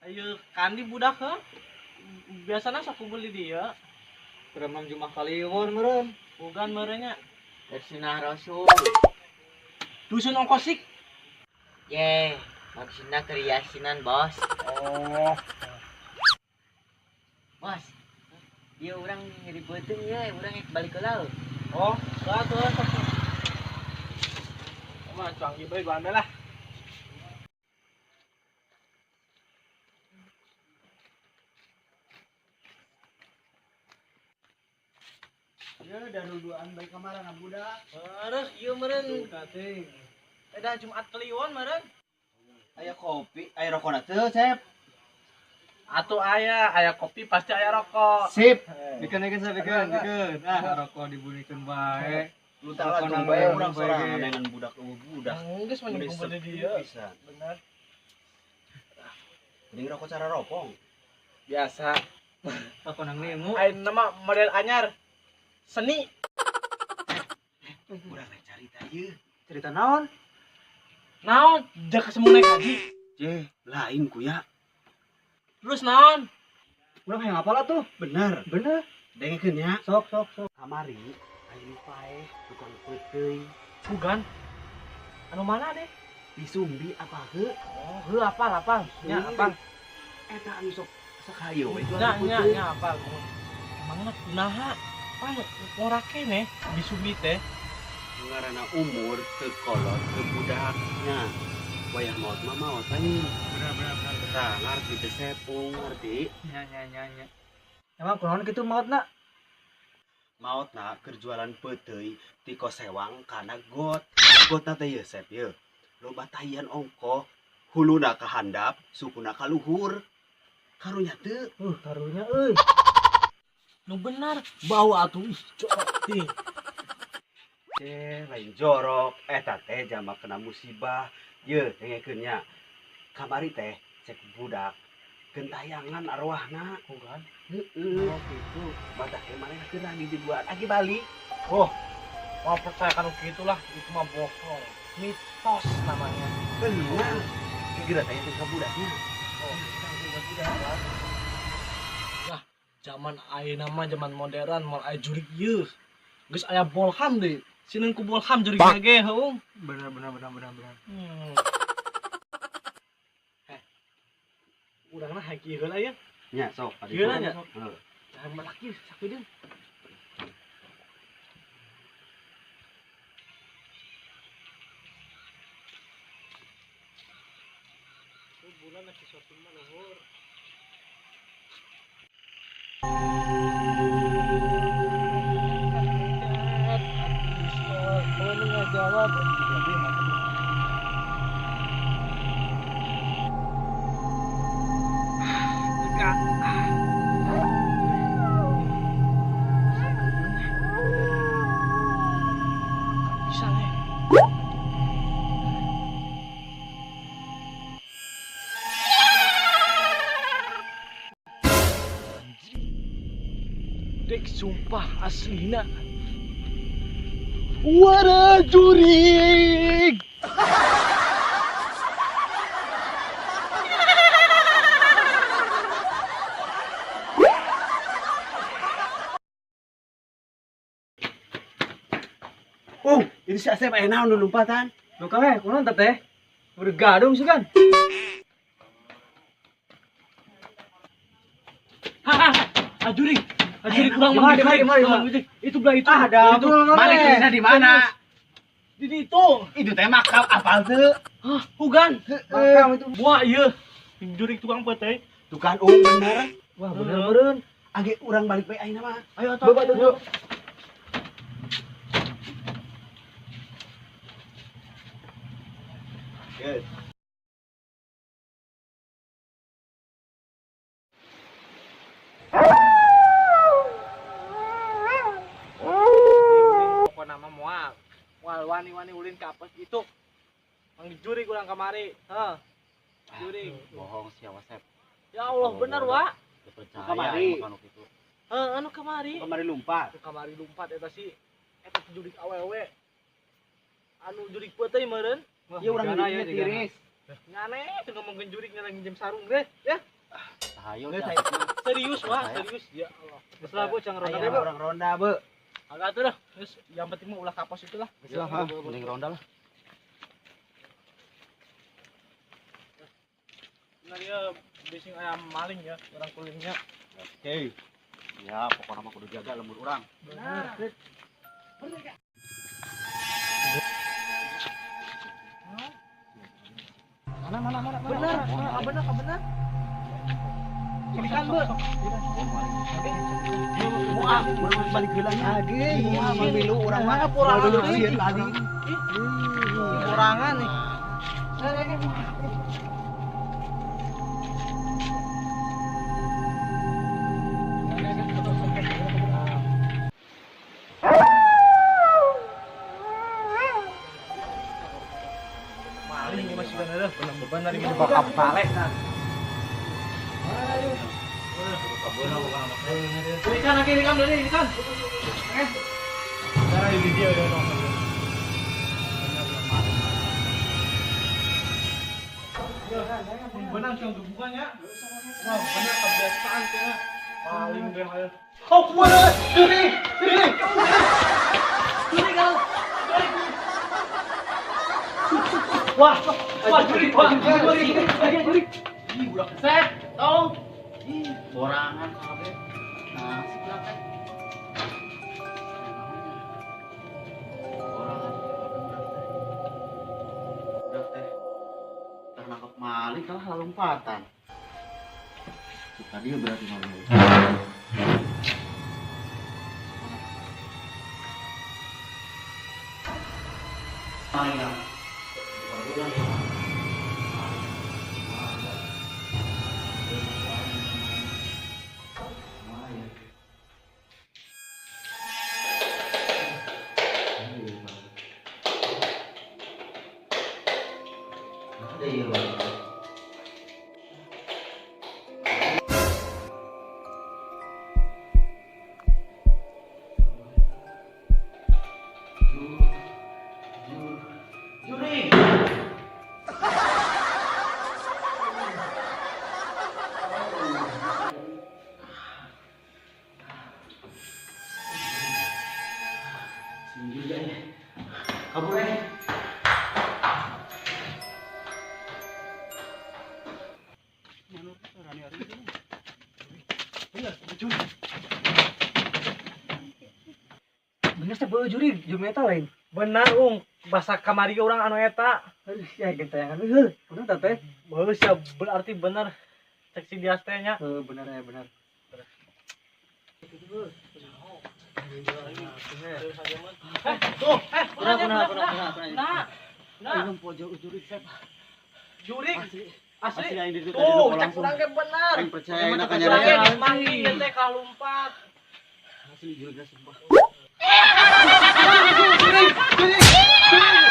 Ayo kandi budak heuh. Biasana sok kumpul di dieu. Keur Jumat Kliwon meureun. Bukan meureun nya. Sunah Rasul. Dusun ongkosik. Ye, maksudna keur yasinan, Bos. Oh. Bos. Ieu urang nyeri beuteung ye, urang ek balik heula. Oh, atuh sok. Mah cuang ieu bae diambil lah. Ya, daruduan baik kemarin budak. Terus ieu meureun. Eda Jumat Kliwon meureun. Aya kopi, aya rokona teu, Sep. Atuh aya kopi pasti aya rokok. Sip. Bikeun Sep, bikeun. Ah, rokok dibunikeun bae. Lu tak lah bae urang sorangan dengan budak eueuh budak. Geus mah kumpul di dieu. Bener. Mending rokok cara ropong. Biasa. Rokok nang nemu. Aya nama model anyar. Seni. Urang rek carita ieu. Cerita naon? Naon? Jaka semu naik haji. Ceh, lain kuya. Terus naon? Urang hayang apal atuh? Bener. Bener. Dengekeun nya. Sok. Kamari aya nu paeh tukang peuteuy. Bukan. Anu mana deh? Di Sumbi apa heuh? Oh, heuh apal. Nya apal. Eta anu sok sakayo we. Nya apal. Emangna kunaha? Pan ngora keneh di Sumbi teh. Ngaranna umur teu kolot teu budaknya. Wayah maot mah maot anjing. Bener. Tah ngarti teh sepung ngarti. Nya. Emang kunaon kitu maotna? Maotna keur jualan peuteuy ti Kosewang kana got. Gotna teh yeuh Sep yeuh. Loba tahian ongkoh, huluna ka handap, sukuna ka luhur. Karunya teu. Karunya euy. Nu benar bau atuh ih jorok teh. Ceh, lain jorok eta teh jama kena musibah. Yeuh, dengekeun nya. Kamari teh cek budak gentayangan arwahna. Bukan. Heeh. Oh gitu. Badak teh manehna keur lagi dibuat lagi balik. Oh, mau percaya kan gitulah, itu mah bohong. Mitos namanya. Benar. Geura teh ka budaknya. Oh, budak. Nah, zaman ayeuna mah zaman modern moal aya jurig ieu. Geus aya bolham deui. Sineun ku bolham jurig ge heuh. Bener. Urangna hayang kieu heula ieu. Nya sok Kieu heula nya. Heeh. Jangan melak ieu sakedeung. Bulan lagi shopping mah luhur. Jawab. Bisa nih. Dek sumpah aslina. Wara jurig. Oh, ini si Asep aya naon nu lompatan? Lu kabeh kunaon teh? Udah gadung sih kan. Jurig. Jurig kurang mari. Itu belah itu. Ah, ada. Mana di mana? Di itu. Itu teh makam apal teu? Hah, hugan. Makam itu. Wah, ieu. Jurig tukang peuteuy. Tukang bener. Wah, bener meureun. Age urang balik bae ayeuna mah. Ayo atuh. Bapak tuh. Good. Pokokna mah moal. Moal wani-wani ulin ka apes itu. Mang jurig urang kamari. Heuh. Jurig. Bohong sia Wasep. Ya Allah, bener, Wak. Percaya Kamari. Itu. Heuh, anu kamari. Kamari lumpat. Kamari lumpat eta si eta jurig awewe. Anu jurig peuteuy meureun. Ieu urang Jigana dieu tiris. Ngane tuh ngomongin jurig nyelang jam sarung deh, ya. Ayo Serius wah, serius ya Allah. Geus lah, Bu, jangan ronda Ayo deh, Bu. orang ronda, Bu. Agak tuh dah. Terus yang penting mah ulah kapos itulah. Geus lah, ha, mending ronda lah. Nah dia bising ayam maling ya, orang kulingnya. Oke. Ya, pokoknya mah kudu jaga lembur urang. Bener. Mana mana mana mana. Bener, bener, bener, bener. Ikan, Bu. Wah, urang balik heula nya. Age, Wah, milu urang mah. Kurangan Dulu nih. sieun tadi. Kurangan nih. Maling ini masih bener, bener ini bakal balik. Ikan lagi, ikan dari ikan. Oke. Cara di video ya nonton. Benang cuma bukannya. Wah, bener kebiasaan kayaknya. Paling deh ayo. Oh, kuat. Curi, curi. Curi kalau. Wah, wah curi, wah, curi, curi, curi. Ih, budak Set, tolong. ih, borangan kabeh. Nah, sebelah teh. Borangan budak teh. Ternangkep maling kalah lompatan. Tadi berarti maling. Maling ah. Curi. Sini juga ya. Kabur ya. Bener teh beuh jurig, jeung eta lain. Benar, Ung. Bahasa kamari orang anu eta. Aduh, ya gentayangan heuh. Bener teh teh. Bagus ya, berarti bener. Cek si bias teh nya. Heuh, bener ya, bener. Tuh, Kuna kuna kuna kuna. Nah, nah, Minum pojok jurig sep. jurig Asli. asli. Asli aing di situ tadi Tuh, lu cek langsung. urang ge bener. Aing percaya enak Cek urang ge nyari. dimanggil ieu teh kalumpat. Asli jurig sumpah. Jurig, jurig, jurig.